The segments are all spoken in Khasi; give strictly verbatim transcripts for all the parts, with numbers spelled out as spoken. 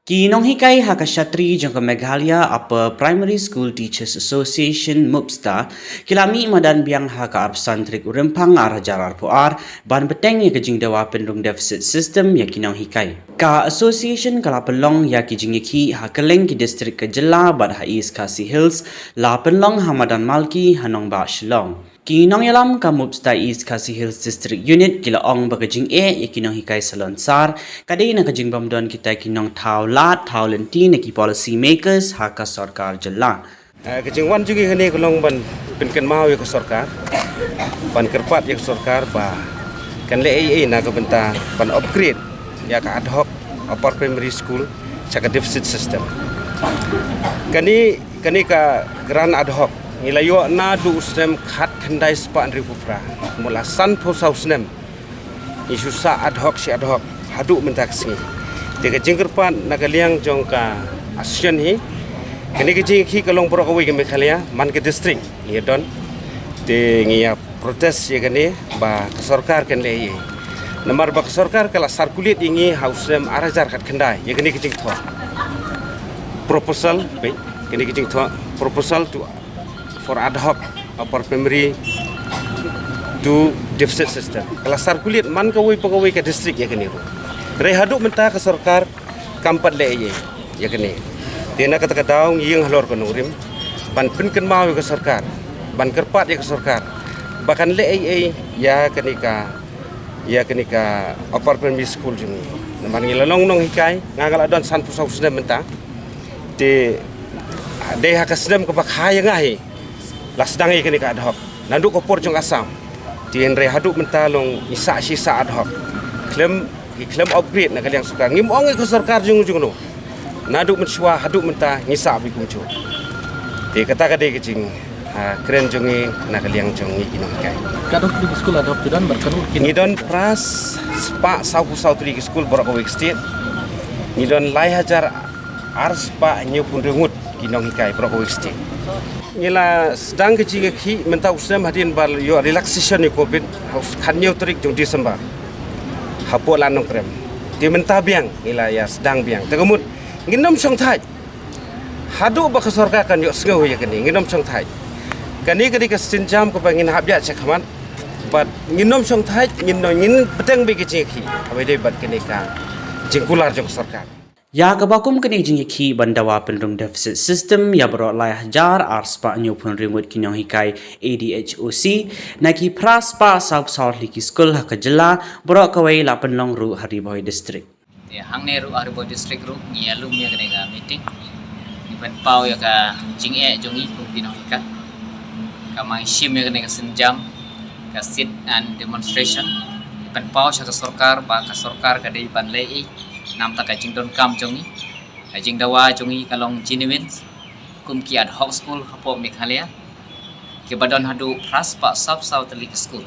Ki nonghikai ha ka shatri jong ka Meghalaya Upper Primary School Teachers Association, MUPSTA, ki la mih madan biang ha ka arphew san tarik u Rymphang ar hajar arphew ar ban bteng ïa ka jingdawa pynrung deficit system ïa ki nonghikai. Ka association ka la pynlong ïa ki jingïakhih ha kylleng ki district ka jylla bad ha East Khasi Hills la pynlong ha madan Malki ha nongbah Shillong. Ki nongïalam ka MUPSTA East Khasi Hills District Unit ki la ong ba ka jingeh ïa ki nonghikai salonsar ka dei na ka jingbym don kita ki nongthaw lad thaw lynti na ki policy makers ha ka sorkar jylla. Eh, ka jingwan jong ngi hangne ka long ban pynkynmaw ïa ka sorkar, ban kyrpad ïa ka sorkar ba kan leh ei ei na ka bynta ban upgrade ïa ka ad hoc upper primary school sha ka deficit system. Kane, kane ka grant ad hoc ngi la ïoh naduh u snem khatkhyndai spah hynriewphew phra. Mut la sanphew saw snem ngi shu sah ad hoc shi ad hoc haduh mynta ka sngi. Te ka jingkyrpad na ka liang jong ka association hi, kane ka jingïakhih ka long baroh kawei ka Meghalaya, man ka district ngi ïa don. Te ngi ïa protest ïa kane ba ka sorkar kan leh ei ei. Namar ba ka sorkar ka la circulate ïa ngi ha u snem ar hajar khatkhyndai ïa kane ka jingthoh proposal, peit, kane ka jingthoh proposal to, for ad hoc upper primary to deficit system. Ka la circulate man kawei pa kawei ka district ïa kane ruh. Hynrei haduh mynta ka sorkar kam pat leh ei ei ïa kane. Te na kata ka daw ngi ïeng halor ka nongrim ban pynkynmaw ïa ka sorkar, ban kyrpad ïa ka sorkar ba kan leh ei ei ïa kane ka, ïa kane ka upper primary school jong ngi. Namar ngi la long nonghikai, nga nga la don sanphew saw snem mynta. Te dei ha ka snem kaba kha ïa nga hi la sdang ïa kane ka ad hoc naduh ka por jong Assam. Te hynrei haduh mynta long ngi sah shi sah ad hoc. Khlem, ngi khlem upgrade na ka liang sorkar. Ngim ong ïa ka sorkar jong u jong u. Naduh mynshuwa haduh mynta ngi sah beit kumjuh. Te kata ka dei ka jing, ah, kren jong ngi na ka liang jong ngi ki nonghikai. Katno tylli ki skul ad hoc phi don bad katno ki? Ngi don phra spah sawphew saw tylli ki skul baroh kawei ka state. Ngi don lai hajar ar spah hynñiewphew hynriew ngut ki nonghikai baroh kawei ka state. Ngi la sdang ka jingïakhih mynta u snem hadien ba la ïoh relaxation ïa u covid ha u khathynñiew tarik jong December hapoh Lad Nongkrem. Te mynta biang ngi la ïa sdang biang. Te ka mut ngin ym shongthait haduh ba ka sorkar kan ïohsngew ïa kane, ngin ym shongthait. Kane ka dei ka sienjam kaba ngin hap ïaid shakhmat bad ngin ym shongthait, ngin ym, ngin bteng beit ka jingïakhih haba ïadei bad kane ka jingkular jong ka sorkar. Ïa kaba kum kane ka jingïakhih ban dawa pynrung deficit system ïa baroh lai hajar ar spah hynñiewphew hynriew ngut ki nonghikai A D H O C na ki phra spah sawphew saw tylli ki skul ha ka jylla, baroh kawei la pynlong ruh ha Ri Bhoi District. Te hangne ruh ha Ri Bhoi District ruh ngi ïalum ïa kane ka meeting. Ngi pynpaw ïa ka jingeh jong ngi kum ki nonghikai. Ka ma ngi shim ïa kane ka sienjam ka sit and demonstration. Ngi pynpaw sha ka sorkar ba ka sorkar ka dei ban leh ei ei namar ka jingdonkam jong ngi. Ka jingdawa jong ngi ka long genuine kum ki ad hoc school hapoh Meghalaya. Kiba don haduh phra spah sawphew saw tylli ki skul.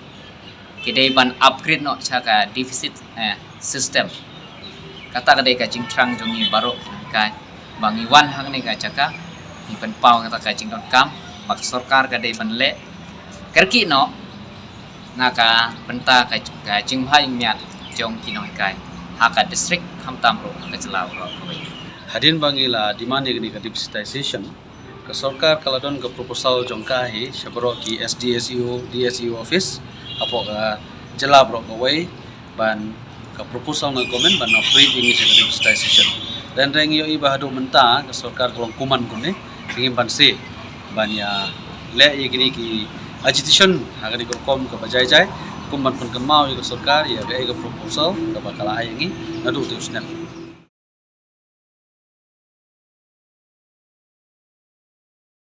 Ki dei ban upgrade noh sha ka deficit, eh, system. Kata ka dei ka jingthrang jong ngi baroh ki nonghikai ba ngi wan hangne ka jaka ngi pynpaw kata ka jingdonkam ba ka sorkar ka dei ban leh kyrkieh noh na ka bynta ka, ka jingbha jingmiat jong ki nonghikai ha ka district khamtam ruh ha ka jylla baroh kawei. Hadien ba ngi la demand ïa kane ka deficitisation, ka sorkar ka la don ka proposal jong ka hi sha baroh ki S D S E O, D S E O office hapoh ka jylla baroh kawei ban ka proposal na government ban upgrade ïa ngi sha ka deficitisation. Hynrei ngi ïohi ba haduh mynta ka sorkar ka long kuman kumne, ngim banse ban ïa leh ïa kine ki agitation ha kane ka rukom kaba jai jai, kum ban pynkynmaw ïa ka sorkar ïa kaei ka proposal kaba ka la ai ïa ngi naduh te u snem.